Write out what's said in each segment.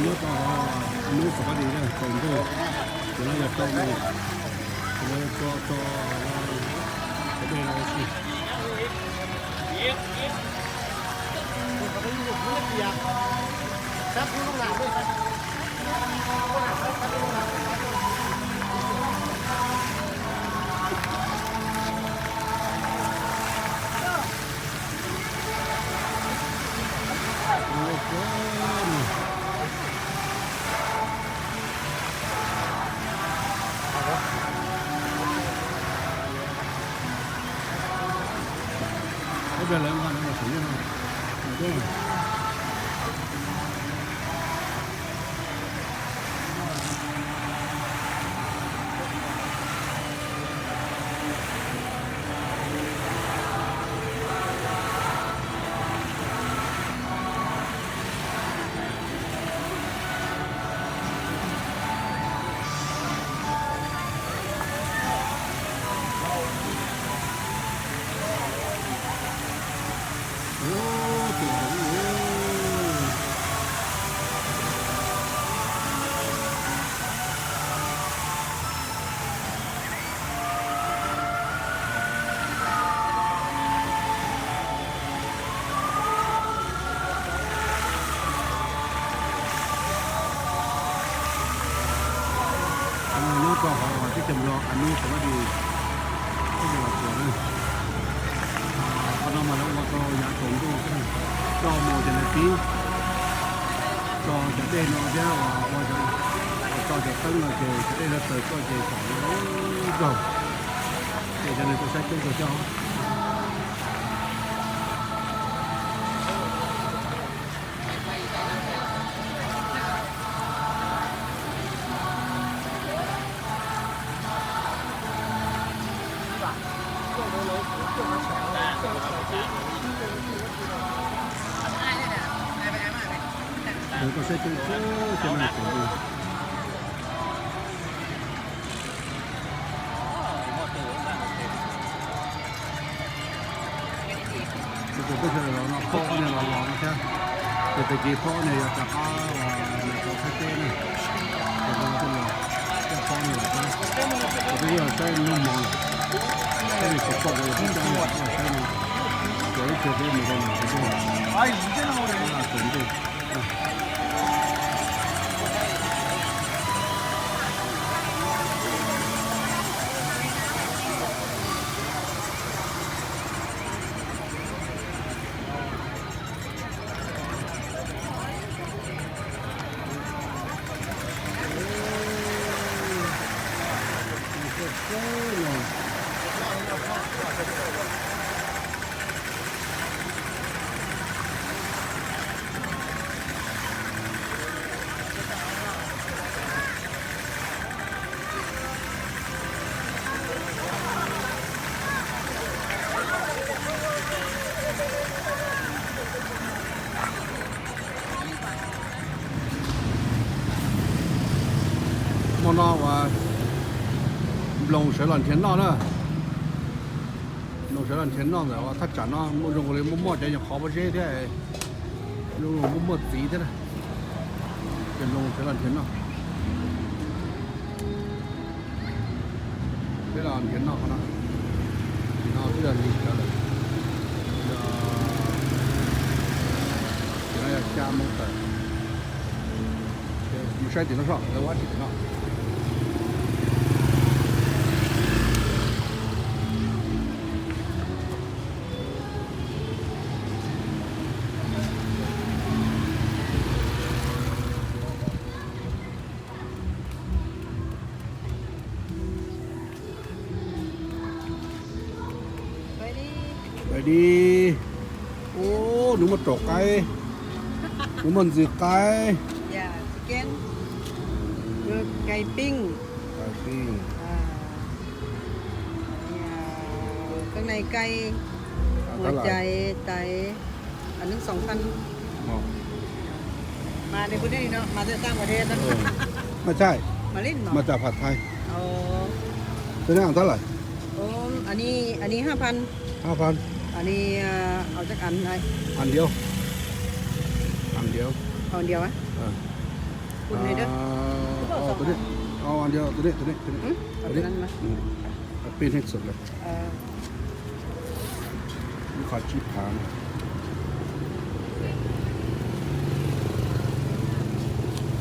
Nyob rau hauv New Suavadi na, tsaus ntuj, ces lawv yog rau no, ces lawv tso tso cov dej no ua si. Nyob rau hauv teb chaws Nplog, New Suavadi, teb chaws Los Tsuas na. Qhov no mas lawv ua tau yav tsaus ntuj, rau mus ces lawv pib tso cov dej no thiab ua, ua tso cov teeb no ces cov dej no taws tuaj ces tsom zaug, ces cov neeg tuaj saib teb tuaj xyov. Tuaj saib teb, saib teb no. Tus peb sawv daws los no phob ob niag los los no thiab, ces tag kis phob ob niag yuav rov qab los rau Thaib teb na. Ces no los coj phob ob niag los thiab, ces peb yuav los saib hnub hmo lawm, saib nws tsis pom ces peb coj los saib no, ces ib txhia peb mus rau nram tsev, tsev ntuj. Hmo no uas nploos sawv los nrhiav noj na. Nploos sawv los nrhiav noj ntawm uas thaj tsam no muaj zoo li muaj muaj cov nyuam qhuav pob zeb thiab, zoo li muaj muaj txiv thiab na. Ces nploos sawv los nrhiav noj. Peb los nrhiav noj qhov no, tim no twb yog lig sawv lawm, yog, tim no yog xya moo tawm. Mus saib tim no soj, lawv ua dab tsi tim no. Pais li. Ub, nws muaj raum qaib, nws muaj ntxwv qaib, kais pij, kais pij, keeb nai kaib, muaj cai tais, neeb xoom phan. Mas nej pw nej li no mas txawj tag mas thiab. Mas txawj, mas txawj pha thaij. Txawj neeb tab lawm. An ni hab phan. Hab phan. An ni, an diav. An diav. An diav. Tus ne, tus ne, tus ne, tus ne, tus ne, peb hnub txog lawm. Ib qho tsib phav na.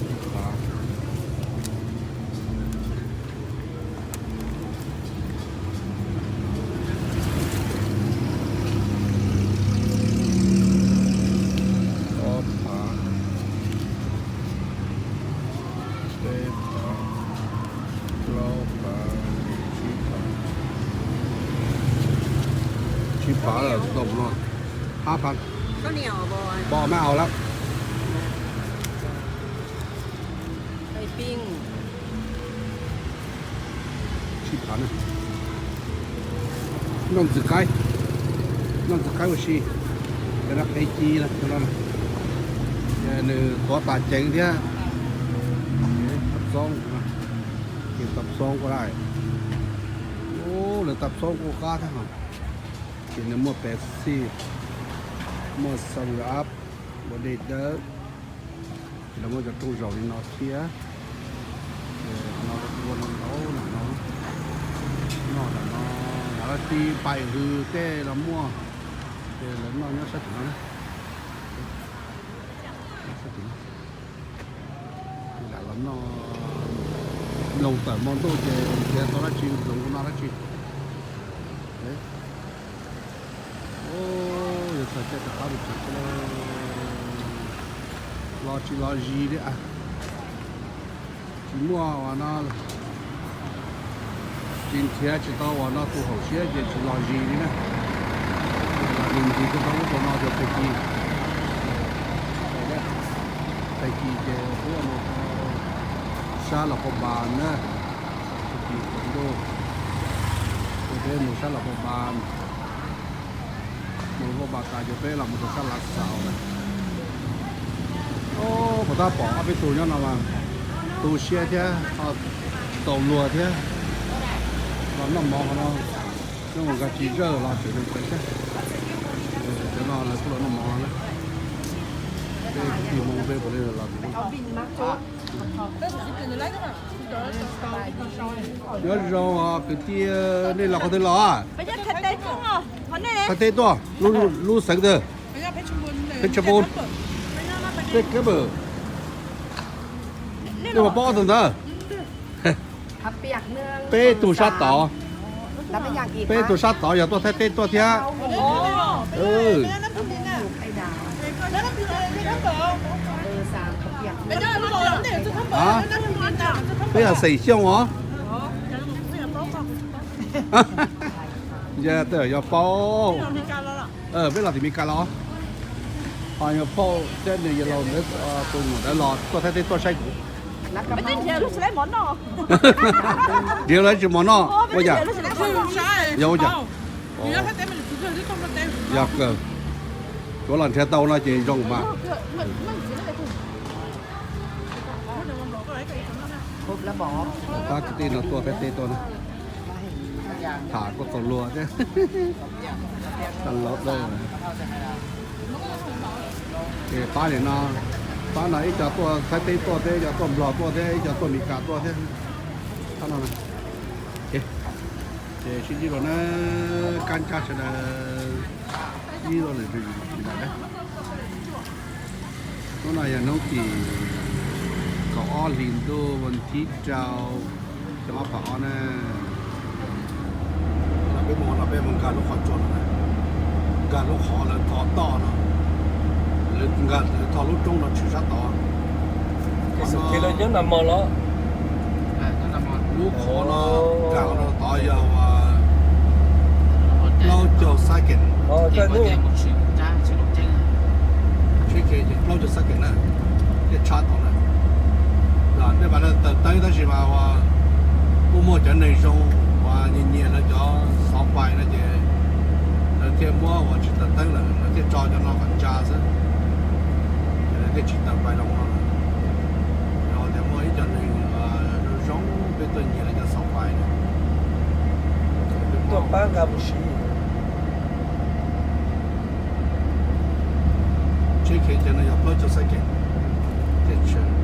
Ib phav. Ob phav, peb phav, plaub phav, tsib phav. Tsib phav lawm, tau mus no. Hab phav. Pom maj haus lawm. Tsib phav na. Noj ntxwv qaib, noj ntxwv qaib ua si. Cov no qe ci na, nws tuav tas ceev thiab. Tab xoob, ces tab xoob kuj dai. Lawv tab xoob kuj qab thiab. Ces nws muaj Pepsi, muaj seven up, ua dej dawb. Ces lawv muab cov rooj zaum li no thiab. Ces no ua no ntau na no. Noj ntawm no, ntawm no tib pais hws tej los muaj. Ces lawv noj nyob sab tim no na. Lam los noj, mloog tawm hmo ntuj ces nrhiav tau dab tsi los no dab tsi. Yog txog caij rov qab mus tsev, los tsis los zis li. Tsis muaj ua no, tsis nrhiav tsis tau ua no tus haum siab ces tsis los zis li na. Los ncig ncig rau ub rau no rau pem ci, pem ci ces pub mus rau sab Los Pos Npas na, pem ci rau ntuj, ces peb mus sab Los Pos Npas. Mus Los Pos Npas tas ces peb los mus rau sab Lav Xaus na. Puas tab pom ob peb tug nyob no mas tu siab thiab, tau luag thiab. Los noj mov qhov no, nyob mus nkag tsis zawj los tseem nws tsev thiab. Cov no lawv kuj los noj mov no na. Peb kwv tij Hmoob peb puav leej los. Nyob zoo kwv tij, nej los qhov twg los? Qhov teb tuaj, lub xeev twg? Peb tshab pub, peb kab pam. Nej puas paub ob tug ntawd? Peb tug sab tod, peb tug sab tod yog tuaj Thaib teb tuaj thiab. Peb yog xeem Xyooj os. Yog tej yog paub. Peb los tim Meskas los, ho yog phauj thiab nws yawg laus ntawd, tus muam ntawd los tuaj Thaib teb tuaj saib kuv. Nrhiav lawv tsis mov noj ua cas? Yog ua cas? Yog kawg, kuv los nrhiav tau no ces zoo mas. Pab kwv tij no tuaj Thaib teb tuaj na, tham kuj txaus luag thiab. Laus dawb. Ces pab nim no, pab no ib co tuaj Thaib teb tuaj thiab, ib co tuaj Nplog tuaj thiab, ib co tuaj Meskas tuaj thiab. Pab no, ces sib ntsib dua na, kab ntsab sawv daws, ib lo lwm tus tsis ntaus na. Hnub no yog hnub tim kaum ob hlis ntuj vas thib rau, xyoo ob phav ob na. Peb mus no peb mus nkag lub qhov tsua no, nkag lub qhov lawv tho toj no, lawv nkag lawv tho lub roob no tshwm sab tod. Lub qhov no nkag no tod yog plaub caug second, plaub caug second na, thiaj tshab tod na. Los nej mas lawv taws teeb tab sis mas ua kuj muaj cov neeg zoo uas nyiam nyiam lawv cov xov pais no ces lawv thiaj muab uas tsis taws teeb lawm, lawv thiaj tso cov no kom ntsa xwb, ces lawv thiaj tsis taws pais los no lawm. Yog tias muaj ib co neeg zoo zoo peb tuaj nyiam lawv cov xov pais no, tuaj pab nkag mus siv. Tsheb khiav ces no yog plaub caug second thiaj tshwm.